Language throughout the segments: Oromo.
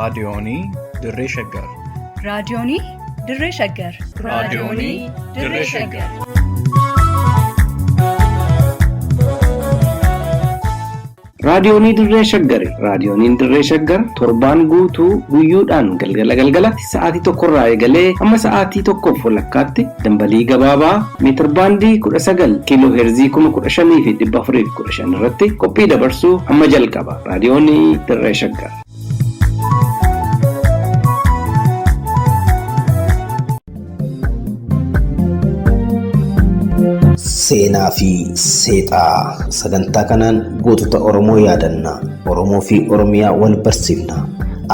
Raadiyoonii Dirree Shaggar. Raadiyoonii Dirree Shaggar. Raadiyoonii Dirree Shaggar. Raadiyoonii Dirree Shaggari. Raadiyooniin Dirree Shaggar torbaan guutuu guyyoodhaan galgala galgalatti sa'aatii tokkorraa eegalee hamma sa'aatii tokkoof walakkaatti dambalii gabaabaa meetirbaandii 19 kiiloo heerzii 15,415 irratti qophii dabarsuu hamma jalqaba. Raadiyoonii Dirree Shaggar. Seenaa fi seexaa sagantaa kanaan gootota Oromoo yaadanna. Oromoo fi Oromiyaa wal barsiifna.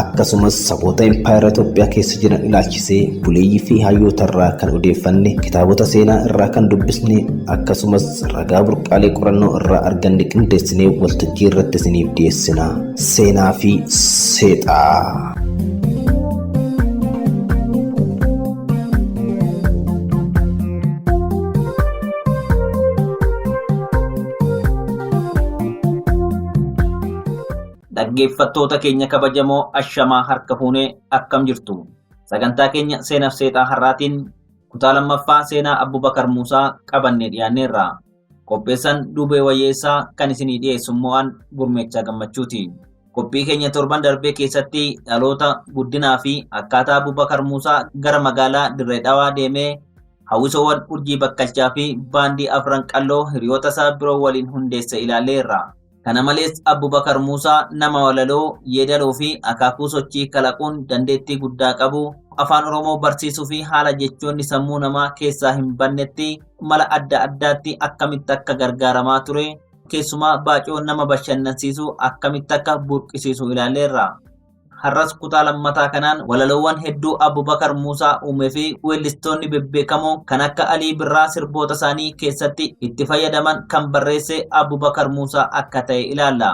Akkasumas saboota impaayera Itoophiyaa keessa jiran ilaalchisee buleeyyii fi hayyoota irraa kan odeeffanne, kitaabota seenaa irraa kan dubbisne, akkasumas ragaa burqaalee qorannoo irraa arganne qindeessinee waltajjii irratti isiniif dhiyeessina. Seenaa fi seexaa. Dhaggeeffattoota keenya kabajamoo ashamaa harka fuunee akkam jirtu. Sagantaa keenya seenaaf seexaa har'aatiin kutaa lammaffaa seenaa Abbubakar Muusaa qabannee dhiyaanneerra. Qopheessan Duubee Wayyeessaa kan isinii dhiyeessu immoo an Gurmeechaa Gammachuuti. Qophii keenya torban darbee keessatti dhaloota guddinaa fi akkaataa Abbubakar Muusaa gara magaalaa Dirree Dhawaa deemee hawwisoowwan urjii bakkalchaa fi baandii afran qalloo hiriyoota isaa biroo waliin hundeesse ilaalleerra. Kana malees Abbubakar Muusaa nama walaloo, yeedaloo fi akaakuu sochii kalaquun dandeettii guddaa qabu afaan Oromoo barsiisuu fi haala jechoonni sammuu namaa keessaa hin bannetti mala adda addaatti akkamitti akka gargaaramaa ture keessumaa baacoo nama bashannansiisu akkamitti akka burqisiisu ilaalleerra. Har'as kutaa lammataa kanaan walaloowwan hedduu Abbubakar Muusaa uumee fi weellistoonni bebbeekamoo kan akka Alii Birraa sirboota isaanii keessatti itti fayyadaman kan barreesse Abbubakar Muusaa akka ta'e ilaalla.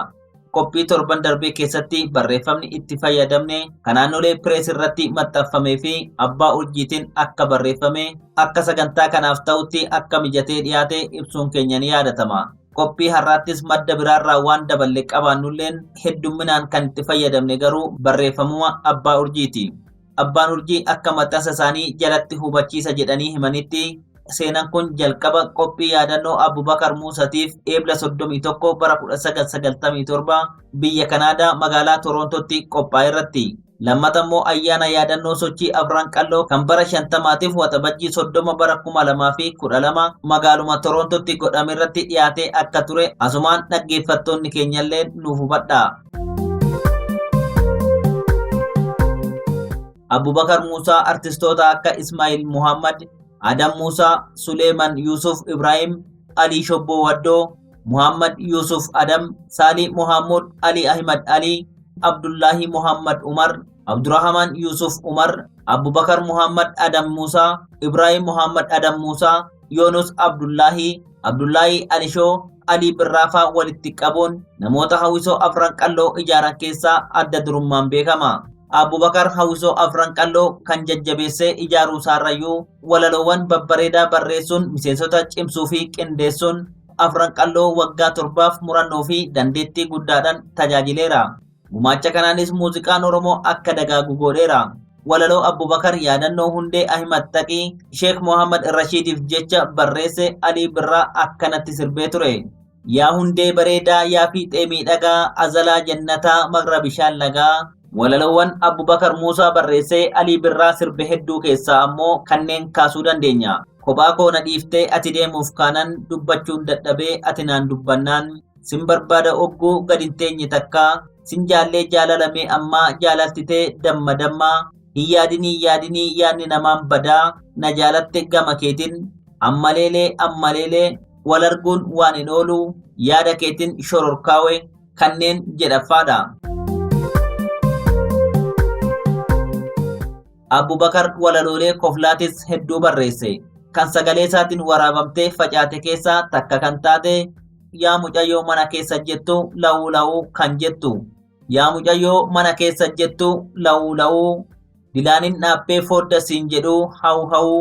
Qophii torban darbee keessatti barreeffamni itti fayyadamne kan naannolee pirees irratti maxxanfamee fi abbaa urjiitiin akka barreeffame akka sagantaa kanaaf ta'utti akka mijatee dhiyaate ibsuun keenya ni yaadatama. Qophii har'aattis madda biraarraa waan daballe qabaannulleen heddumminaan kan itti fayyadamne garuu barreeffamuma abbaa urjiiti. Abbaan urjii akka maxxansa isaanii jalatti hubachiisa jedhanii himanitti seenaan kun jalqaba qophii yaadannoo Abbubakar Muusatiif eebla 31 bara 1997 biyya Kanaadaa magaalaa Torontootti qophaa'e irratti. Lammata immoo ayyaana yaadannoo sochii afran qalloo kan bara 50tiif waxabajjii 30 bara 2012 magaaluma Torontootti godhame irratti dhiyaatee akka ture asumaan dhaggeeffattoonni keenyallee nuuf hubadha. Abbubakar Muusaa artistoota akka Ismaa'il Muhammad, Adam Muusaa, Suleeman Yuusuf Ibrahim, Alii Shobboo Waddoo, Muhammad Yuusuf Adam, Saalii Muhammad Ali Ahmad Ali, Abdullahi Muhammad Umar, Abdurrahman Yusuf Umar, Abubakar Muhammad Adam Musa, Ibrahim Muhammad Adam Musa, Yunus Abdullahi, Abdullahi Alishoo, Alii Birraafaa walitti qabuun namoota hawwisoo afran qalloo ijaaran keessaa adda durummaan beekama. Abubakar hawwisoo afran qalloo kan jajjabeessee ijaaruu isaarrayyuu walaloowwan babbareedaa barreessuun miseensota cimsuu fi qindeessuun afran qalloo waggaa torbaaf murannoo fi dandeettii guddaadhaan tajaajileera. Gumaacha kanaanis muuziqaan Oromoo akka dagaagu godheera. Walaloo Abbubakar yaadannoo hundee Ahimad Taqii Sheek Mohammad Rashiidiif jecha barreesse Alii Birraa akkanatti sirbee ture. Yaa hundee bareedaa yaa fiixee miidhagaa azalaa jannataa magra bishaan lagaa. Walaloowwan Abbubakar Muusaa barreessee Alii Birraa sirbe hedduu keessaa ammoo kanneen kaasuu dandeenya. Kophaa koo na dhiiftee ati deemuuf kaanan dubbachuun dadhabee ati naan dubbannaan sin barbaada ogguu gad hin teenye takkaa sin jaallee jaalalamee ammaa jaalaltitee damma dammaa hin yaadinii yaadinii yaadni namaan badaa na jaalatte gama keetiin ammaleelee ammaleelee wal arguun waan hin oolu yaada keetiin shororkaawe kanneen jedhaffaadha. Abbubakar walaloolee koflaatis hedduu barreesse. Kan sagalee isaatiin waraabamtee facaate keessaa takka kan taate yaa mucayyoo mana keessa jettu la'uu la'uu kan jettu. Yaa mucayyoo mana keessa jettu la'uu la'uu dilaanin dhaabbee foodda siin jedhu hawu hawu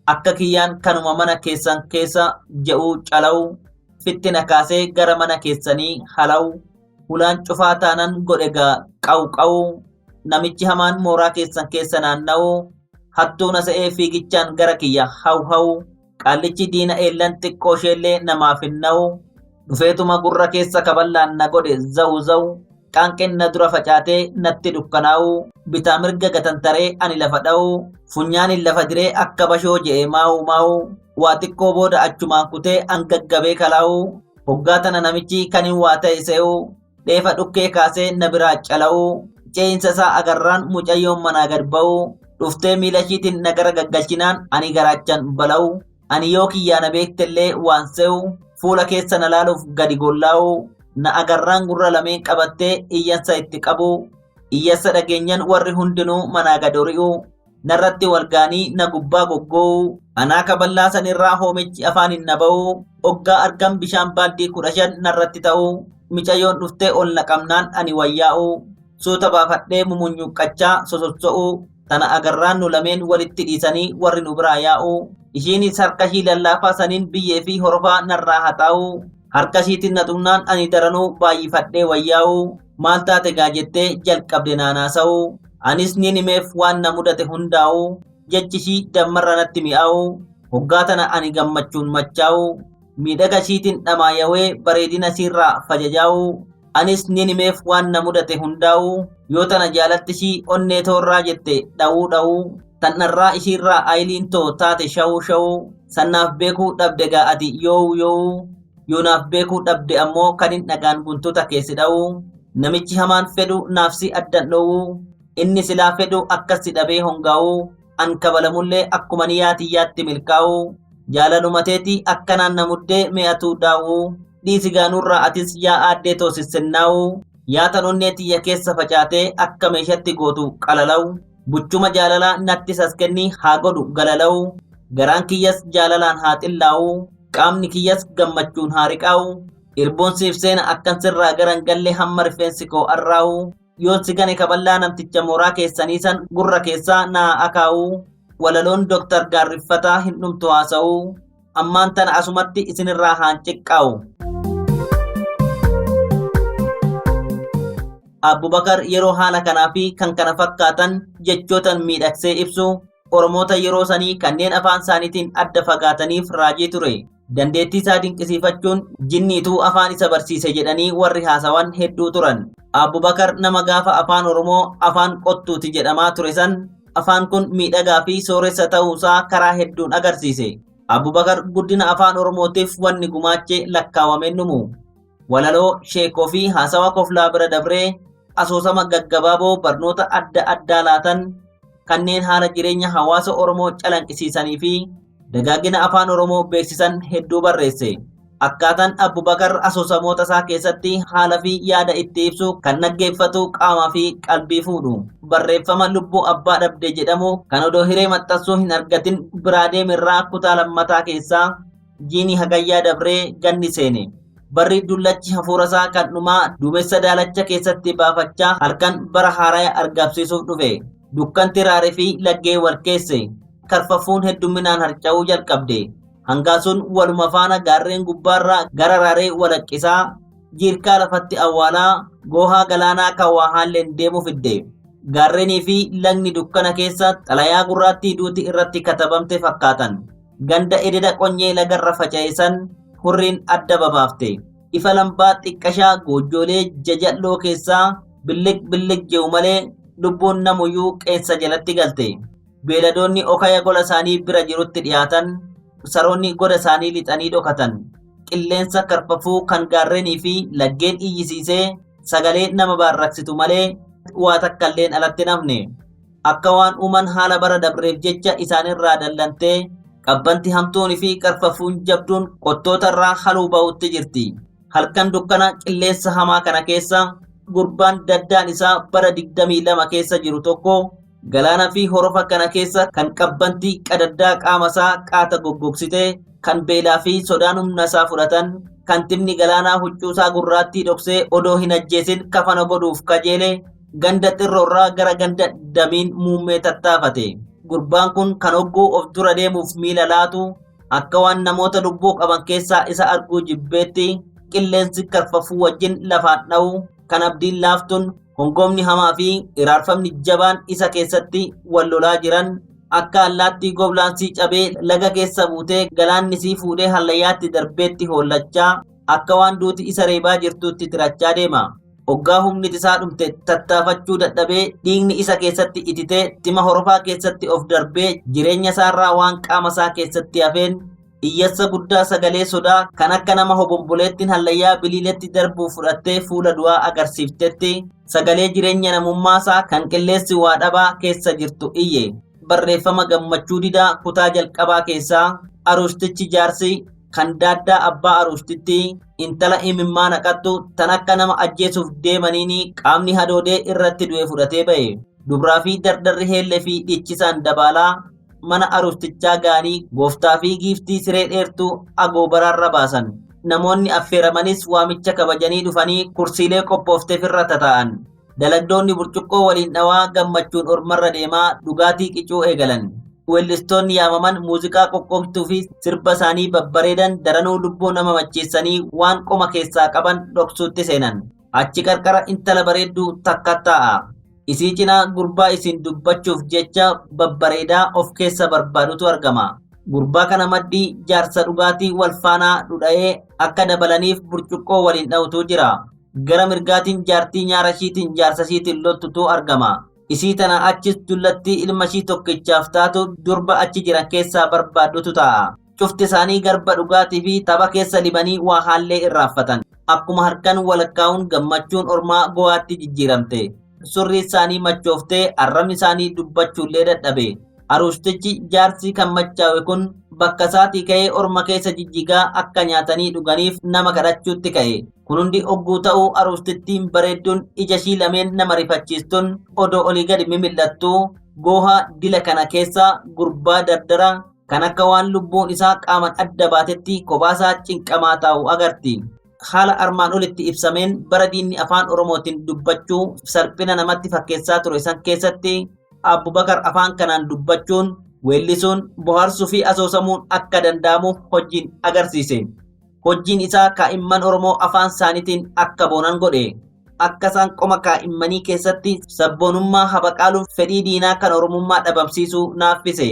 akka kiyyaan kanuma mana keessan keessa je'uu calawu fittina kaasee gara mana keessanii halawu hulaan cufaa taanan godhe gaa qawu qawu Namichi hamaan mooraa keessan keessa naanna'u, hattuu na se'ee fiigichaan gara kiyya haw haw, qaallichi diina eellan xiqqoo isheellee namaaf hin na'u, dhufeetuma gurra keessa kaballaan na godhe zawu zawu, qaanqeen na dura facaatee natti dukkanaa'u, bitaa mirga gatantaree ani lafa dha'u, funyaaniin lafa diree akka bashoo je'e maawu maawu, waa xiqqoo booda achumaan kutee an gaggabee kalaa'u, hoggaa tana namichi kan hin waa ta'e se'u, dheefa dhukkee kaasee na biraa cala'u, ce'insa isaa agarraan mucayyoon manaa gad ba'u, dhuftee miila ishiitiin na gara gaggalchinaan ani garaachan bala'u, ani yoo kiyyaa na beektellee waan se'u, fuula keessa na laaluuf gadi gollaa'u, na agarraan gurra lameen qabattee iyyansa itti qabu, iyyansa dhageenyan warri hundinuu manaa gad hori'u, narratti wal ga'anii na gubbaa goggoo'u, anaa kaballaa san irraa hoomichi afaaniin na ba'u, oggaa argan bishaan baaldii 15 narratti ta'u, micayyoon dhuftee ol na qabnaan ani wayyaa'u, suuta baafadhee mumunyuqqachaa sososso'u, tana agarraan nu lameen walitti dhiisanii warri nu biraa yaa'u, ishiinis harka ishii lallaafaa saniin biyyee fi horofaa narraa haxaa'u, harka ishiitiin na xuqnaan ani daranuu baay'ifadhee wayyaa'u, maal taate gaa jettee jalqabde naanaasa'u, anis nin himeef waan na mudate hundaa'u, jechi ishii dammarra natti mi'aawu, hoggaa tana ani gammachuun machaa'u, miidhaga ishiitiin dhamaayawee bareedina ishiirraa fajajaa'u, anis nin himeef waan na mudate hundaa'u, yoo tana jaalatti ishii onnee toorraa jette dhawuu dhawuu, tan dharraa ishiirraa ayiliin too taate shawuu shawuu, sannaaf beekuu dhabde gaa ati yoowuu yoowuu, yoonaaf beekuu dhabde ammoo kanin dhagaan guntuta keessi dha'uu, namichi hamaan fedhu naaf si addan dhoowuu, inni silaa fedhu akkas si dhabee hongaa'uu, an kabalamullee akkuma niyaa tiyyaatti milkaa'uu, jaalalumateeti akkanaan na muddee me'atuu daawuu, dhiisi gaanurraa atis yaa aaddee too sissennaa'uu, yaa tan onnee tiyya keessa facaatee akka meeshatti gootu qalala'u, buchuma jaalalaa natti saskennii haa godhu galala'u, garaan kiyyas jaalalaan haa xillaa'u, qaamni kiyyas gammachuun haa riqaa'u, irboon siif seena akkan sirraa garan galle hamma rifeensi koo arraa'u, yoon si gane kaballaa namticha mooraa keessanii san gurra keessaa naa akaa'u, walaloon Dooktar Gaarriffataa hin dhumtu haasa'u, ammaan tana asumatti isinirraa haan ciqqaa'u. Abubakar yeroo haala kanaa fi kan kana fakkaatan jechootan miidhagsee ibsu Oromoota yeroo sanii kanneen afaan isaaniitiin adda fagaataniif raajii ture. Dandeettii isaa dinqisiifachuun jinniituu afaan isa barsiise jedhanii warri haasawan hedduu turan. Abubakar nama gaafa afaan Oromoo afaan qottuuti jedhamaa ture san afaan kun miidhagaa fi sooressa ta'uusaa karaa hedduun agarsiise. Abubakar guddina afaan Oromootiif wanni gumaache lakkaawameen dhumu. Walaloo, sheekoo fi haasawa koflaa bira dabree asoosama gaggabaaboo barnoota adda addaa laatan kanneen haala jireenya hawaasa Oromoo calanqisiisanii fi dagaagina afaan Oromoo beeksisan hedduu barreesse. Akkaataan Abubakar asoosamoota isaa keessatti haala fi yaada itti ibsu kan dhaggeeffatu qaamaa fi qalbii fuudhu. Barreeffama lubbuu abbaa dhabde jedhamu kan odoo hiree maxxansuu hin argatin biraa deemerraa kutaa lammataa keessaa jiini hagayyaa dabree ganni seene. Barri dullachi hafuura isaa kan dhumaa duumessa daalacha keessatti baafachaa halkan bara haaraya argamsiisuuf dhufe. Dukkanti raaree fi laggee wal keesse. Karfaffuun heddumminaan harca'uu jalqabde. Hangaasuun waluma faana gaarreen gubbaarraa gara raaree walaqqisaa jiirkaa lafatti awwaalaa goohaa galaanaa kan waa haalleen deemu fidde. Gaarrenii fi lagni dukkana keessa xalayaa gurraattii duuti irratti katabamte fakkaatan. Ganda ededa qonyee lagarra faca'e san hurriin adda babaafte. Ifa lambaa xiqqashaa goojjoolee jajalloo keessaa billiq billiq je'u malee lubbuun namuyyuu qeensa jalatti galte. Beeladoonni okaya gola isaanii bira jirutti dhiyaatan, saroonni goda isaanii lixanii dhokatan. Qilleensa karfafuu kan gaarrenii fi laggeen iyyisiisee sagalee nama baarraksitu malee waa takkalleen alatti hin hafne. Akka waan uuman haala bara dabreef jecha isaanirraa dallantee qabbanti hamtuunii fi karfafuun jabduun qottoota irraa haluu ba'utti jirti. Halkan dukkana qilleensa hamaa kana keessa gurbaan daddaan isaa bara 22 keessa jiru tokko galaana fi horofa kana keessa kan qabbanti qadaddaa qaama isaa qaata goggogsite kan beelaa fi sodaan humna isaa fudhatan kan timni galaanaa huccuu isaa gurraattii dhoksee odoo hin ajjeesin kafana godhuuf kajeele ganda xirroorraa gara ganda damiin muummee tattaafate. Gurbaan kun kan hogguu of dura deemuuf miila laatu akka waan namoota lubbuu qaban keessaa isa arguu jibbeetti qilleensi karfafuu wajjin lafaan dha'u kan abdiin laaftuun Hongoomni hamaa fi iraarfamni jabaan isa keessatti wal lolaa jiran akka allaattii goblaansii cabee laga keessa buutee galaanni sii fuudhee hallayyaatti darbeetti hollachaa akka waan duuti isa reebaa jirtuutti tirachaa deema. Hoggaa humni isaa dhumte tattaafachuu dadhabee dhiigni isa keessatti ititee tima horofaa keessatti of darbee jireenya isaarraa waan qaama isaa keessatti hafeen iyyassa guddaa sagalee sodaa kan akka nama hobomboleettiin hallayyaa biliiletti darbuu fudhattee fuula du'aa agarsiiftetti sagalee jireenya namummaasaa kan qilleensi waa dhabaa keessa jirtu iyye. Barreeffama Gammachuu Didaa kutaa jalqabaa keessaa aruustichi jaarsi kan daaddaa abbaa aruustitti intala imimmaa naqattu tan akka nama ajjeesuuf deemaniin qaamni hadoodee irratti du'e fudhatee ba'e. Dubraa fi dardarri heellee fi dhichisaan dabaalaa mana aruustichaa ga'anii gooftaa fi giiftii siree dheertuu agoobaraarra baasan. Namoonni affeeramanis waamicha kabajanii dhufanii kursiilee qophoofteef irra tataa'an. Dalagdoonni burcuqqoo waliin dhawaa gammachuun ormarra deemaa dhugaatii qicuu eegalan. Weellistoonni yaamaman muuziqaa qoqqooftuu fi sirba isaanii babbareedan daranuu lubbuu nama macheessanii waan qoma keessaa qaban dhoksuutti seenan. Achi qarqara intala bareedduu takka taa'a. Isii cinaa gurbaa isin dubbachuuf jecha babbareedaa of keessa barbaadutu argama. Gurbaa kana maddii jaarsa dhugaatii wal faanaa dhudha'ee akka dabalaniif burcuqqoo waliin dha'utu jira. Gara mirgaatiin jaartii nyaara ishiitiin jaarsa ishiitiin loltutu argama. Isii tana achis dullattii ilma ishii tokkichaaf taatu durba achi jiran keessaa barbaaddutu taa'a. Cufti isaanii garba dhugaatii fi tapha keessa libanii waa haallee irraanfatan. Akkuma harkaan walakkaa'uun gammachuun ormaa go'aatti jijjiiramte. Surri isaanii machooftee arrabni isaanii dubbachuullee dadhabe. Aruustichi jaarsi kan machaawe kun bakka isaatii ka'ee orma keessa jijjigaa akka nyaatanii dhuganiif nama kadhachuutti ka'e. Kun hundi ogguu ta'uu aruustittiin bareedduun ija ishii lameen nama rifachiistuun odoo olii gadi mimil'attuu gooha dila kana keessa gurbaa dardara kan akka waan lubbuun isaa qaaman adda baatetti kophaasaa cinqamaa taa'u agarti. Haala armaan olitti ibsameen bara diinni afaan Oromootiin dubbachuu salphina namatti fakkeessaa ture san keessatti Abubakar afaan kanaan dubbachuun weellisuun bohaarsuu fi asoosamuun akka danda'amu hojiin agarsiise. Hojiin isaa kaa'imman Oromoo afaan isaaniitiin akka boonan godhe. Akka isaan qoma kaa'immanii keessatti sabboonummaa habaqaaluuf fedhii diinaa kan Oromummaa dhabamsiisuu naaffise.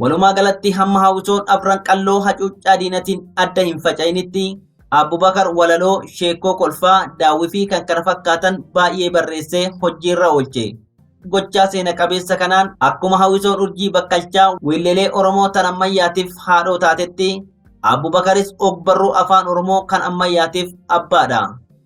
Walumaa galatti hamma hawwisoon afran qalloo hacuuccaa diinatiin adda hin faca'initti Abubakar walaloo, sheekoo kolfaa, daawwii fi kan kana fakkaatan baay'ee barreessee hojiirra oolche. Gochaa seena qabeessa kanaan akkuma hawwisoon urjii bakkalchaa weellelee Oromoo tan ammayyaatiif haadhoo taatetti Abubakaris ogbarruu afaan Oromoo kan ammayyaatiif abbaadha.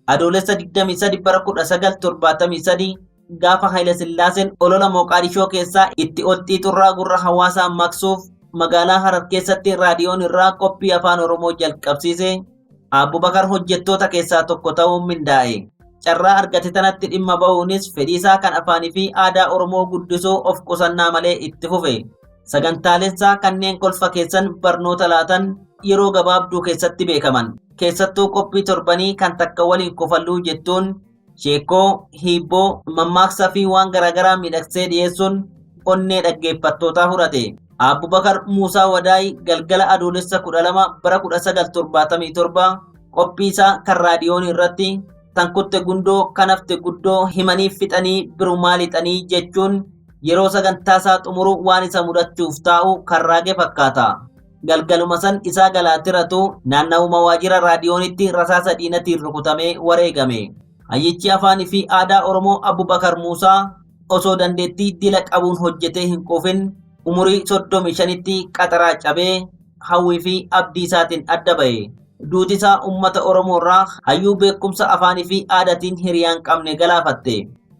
Adoolessa 23 bara 1973 gaafa Hayilasillaaseen olola Mooqaadishoo keessaa itti ol xiixurraa gurra hawaasaa maqsuuf magaalaa Harar keessatti raadiyoon irraa qophii afaan Oromoo jalqabsiise Abubakar hojjettoota keessaa tokko ta'uun mindaa'e. Carraa argate tanatti dhimma ba'uunis fedhiisaa kan afaanii fi aadaa Oromoo guddisuu of qusannaa malee itti fufe. Sagantaaleensaa kanneen kolfa keessan barnoota laatan yeroo gabaabduu keessatti beekaman. Keessattuu qophii torbanii kan takka waliin kofalluu jettuun sheekoo, hiibboo, mammaaksa fi waan garaagaraa miidhagsee dhiyeessuun onnee dhaggeeffattootaa fudhate. Abubakar Muusaa Wadaay galgala adoolessa 12 bara 1977 qophii isaa kan raadiyoon irratti tan kutte gundoo kan hafte guddoo himanii fixanii birumaa lixanii jechuun yeroo sagantaa isaa xumuru waan isa mudachuuf taa'u kan raage fakkaata. Galgaluma san isaa galaatiratu naannawuma waajjira raadiyoonitti rasaasa diinatiin rukutamee wareegame. Hayyichi afaanii fi aadaa Oromoo Abubakar Muusaa osoo dandeettii dila qabuun hojjetee hin quufin umurii 35tti qaxaraa cabee hawwii fi abdii isaatiin adda ba'e. Duuti isaa uummata Oromoo irraa hayyuu beekumsa afaanii fi aadaatiin hiriyaan qabne galaafatte.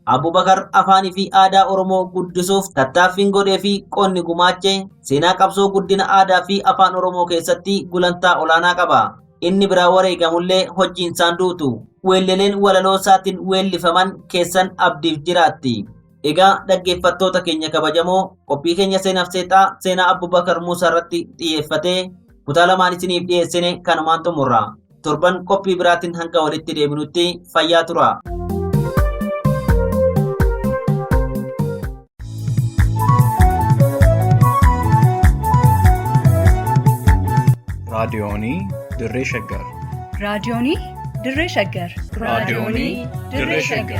Abubakar afaanii fi aadaa Oromoo guddisuuf tattaaffiin godhee fi qonni gumaache seenaa qabsoo guddina aadaa fi afaan Oromoo keessatti gulantaa olaanaa qaba. Inni biraa wareegamullee hojiin isaan duutu. Weelleleen walaloo isaatiin weellifaman keessan abdiif jiraatti. Egaa dhaggeeffattoota keenya kabajamoo qophii keenya seenaaf seexaa seenaa Abubakar Muusaa irratti xiyyeeffatee kutaa lamaan isiniif dhiyeessine kanumaan xumurra. Torban qophii biraatiin hanga walitti deebinutti fayyaa tura. Raadiyoonii Dirree Shaggar. Raadiyoonii Dirree Shaggar. Raadiyoonii Dirree Shaggar.